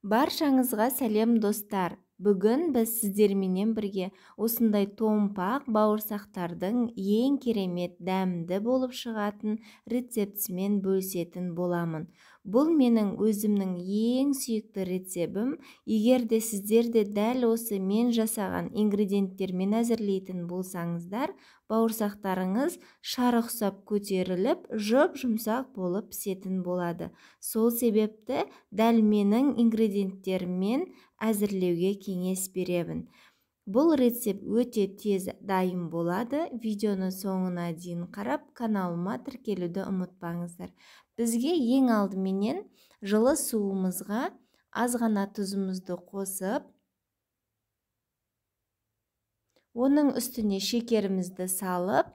Баршаңызға сәлем достар. Бүгін біз сіздерменен бірге осындай томпақ бауырсақтардың ең керемет дәмді болып шығатын рецептісімен бөлісетін боламын. Бұл менің өзімнің ең сүйікті рецебім. Егер де сіздер де дәл осы мен жасаған ингредиенттермен әзірлейтін болсаңыздар, бауырсақтарыңыз шар ұқсап көтеріліп, жұп-жұмсақ болып пісетін болады. Сол себепті дәл менің ингредиенттеріммен әзірлеуге кеңес беремін. Бұл рецепт өте тез дайын болады. Видеоны соңына дейін қарап, каналыма тіркелуді ұмытпаңыздар. Бізге ең алдыменен жылы суымызға аз ғана тұзымызды қосып, оның үстіне шекерімізді салып,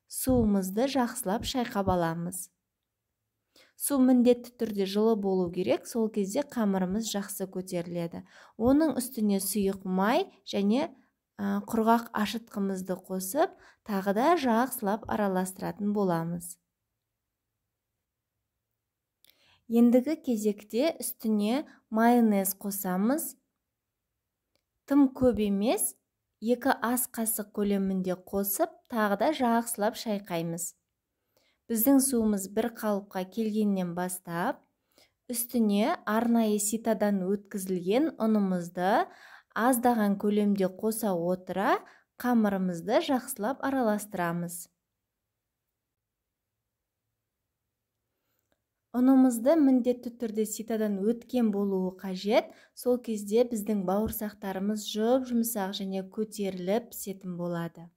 суымызды жақсылап шайқап аламыз. Су міндетті түрде жылы болу керек, сол кезде қамырымыз жақсы көтеріледі. Оның үстіне сұйық май және құрғақ ашытқымызды қосып, тағы да жақсылап араластыратын боламыз. Ендігі кезекте үстіне майонез қосамыз. Тым көп емес, 2 ас қасық көлемінде қосып, тағы да жақсылап шайқаймыз. Біздің суымыз бір қалыпқа келгеннен бастап, үстіне арнайы ситадан өткізілген ұнымызды аздаған көлемде қоса отыра, қамырымызды жақсылап араластырамыз. Ұнымызды міндетті түрде ситадан өткен болуы қажет, сол кезде біздің бауырсақтарымыз жұп-жұмсақ және көтеріліп пісетін болады.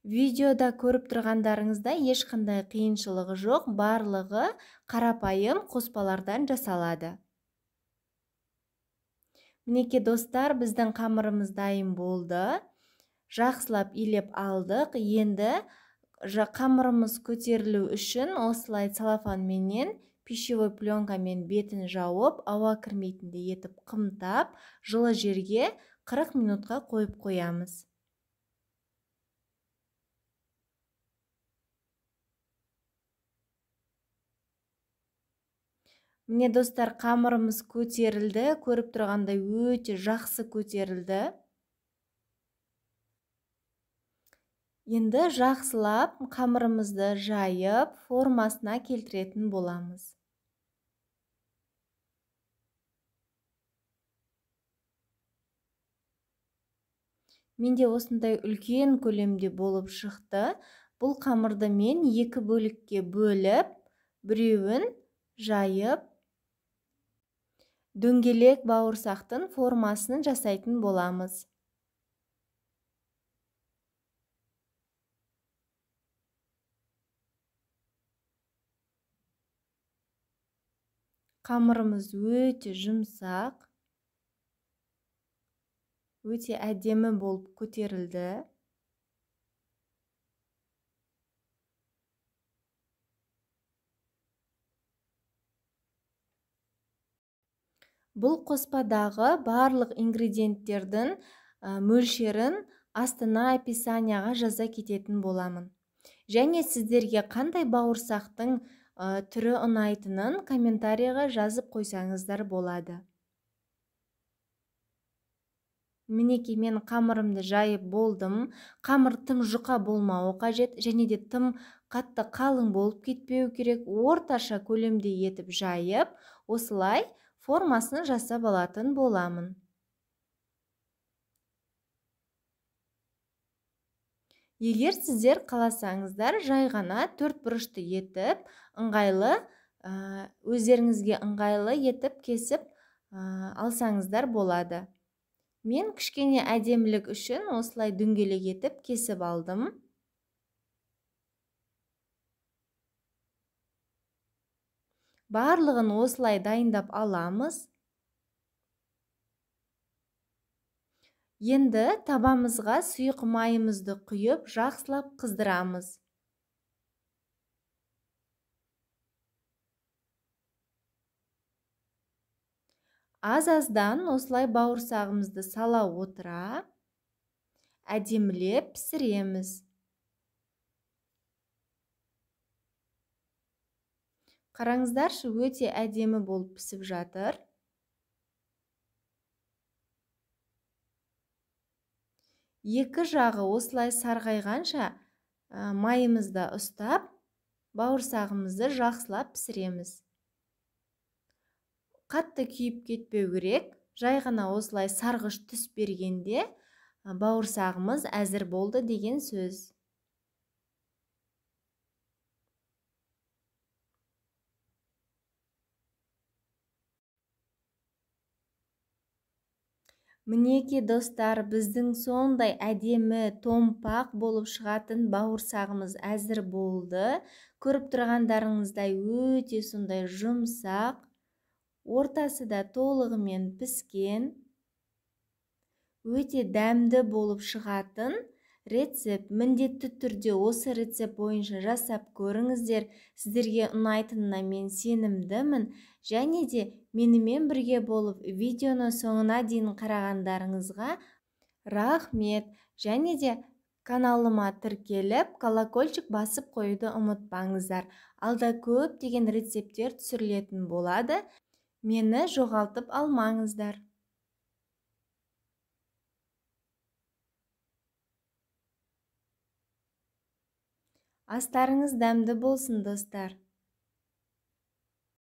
Видеода көріп тұрғандарыңызда ешқандай қиыншылығы жоқ, барлығы қарапайым қоспалардан жасалады. Мінекей достар, біздің қамырымыз дайын болды. Жақсылап илеп алдық. Енді қамырымыз көтерілу үшін осылай целлофанменен, пищевой пленкамен бетін жауып, ауа кірмейтіндей етіп қымтап, жылы жерге 40 минутқа қойып қоямыз. Міне достар, қамырымыз көтерілді. Көріп тұрғандай өте жақсы көтерілді. Енді жақсылап қамырымызды жайып, формасына келтіретін боламыз. Менде осындай үлкен көлемде болып шықты. Бұл қамырды мен 2 бөлікке бөліп, біреуін жайып, дөңгелек бауырсақтың формасын жасайтын боламыз. Қамырымыз өте жұмсақ, өте әдемі болып көтерілді. Бұл қоспадағы барлық ингредиенттердің мөлшерін астына описанияға жаза кететін боламын. Және сіздерге қандай бауырсақтың түрі ұнайтынын комментарийға жазып қойсаңыздар болады. Мінекей мен қамырымды жайып болдым. Қамыр тым жұқа болмауы қажет, және де тым қатты қалың болып кетпеу керек. Орташа көлемде етіп жайып, осылай формасын жасап алатын боламын. Егер сіздер қаласаңыздар, жай ғана төрт бұрышты етіп, ыңғайлы, өздеріңізге ыңғайлы етіп кесіп алсаңыздар болады. Мен кішкене әдемілік үшін осылай дөңгелек етіп кесіп алдым. Барлығын осылай дайындап аламыз. Енді табамызға сұйық майымызды құйып, жақсылап қыздырамыз. Аз-аздан осылай бауырсағымызды сала отыра, әдемілеп пісіреміз. Қараңыздаршы, өте әдемі болып пісіп жатыр. Екі жағы осылай сарғайғанша майымызды ұстап, бауырсағымызды жақсылап пісіреміз. Қатты күйіп кетпеу керек, жай ғана осылай сарғыш түс бергенде бауырсағымыз әзір болды деген сөз. Мінекей достар, біздің сондай әдемі томпақ болып шығатын бауырсағымыз әзір болды. Көріп тұрғандарыңыздай өте сондай жұмсақ, ортасы да толығымен піскен, өте дәмді болып шығатын рецепт. Міндетті түрде осы рецепт бойынша жасап көріңіздер. Сіздерге ұнайтынына мен сенімдімін. Және де менімен бірге болып видеоны соңына дейін қарағандарыңызға рахмет. Және де каналыма тіркеліп, колокольчик басып қоюды ұмытпаңыздар. Алда көптеген рецепттер түсірілетін болады. Мені жоғалтып алмаңыздар. Астарыңыз дәмді болсын, достар.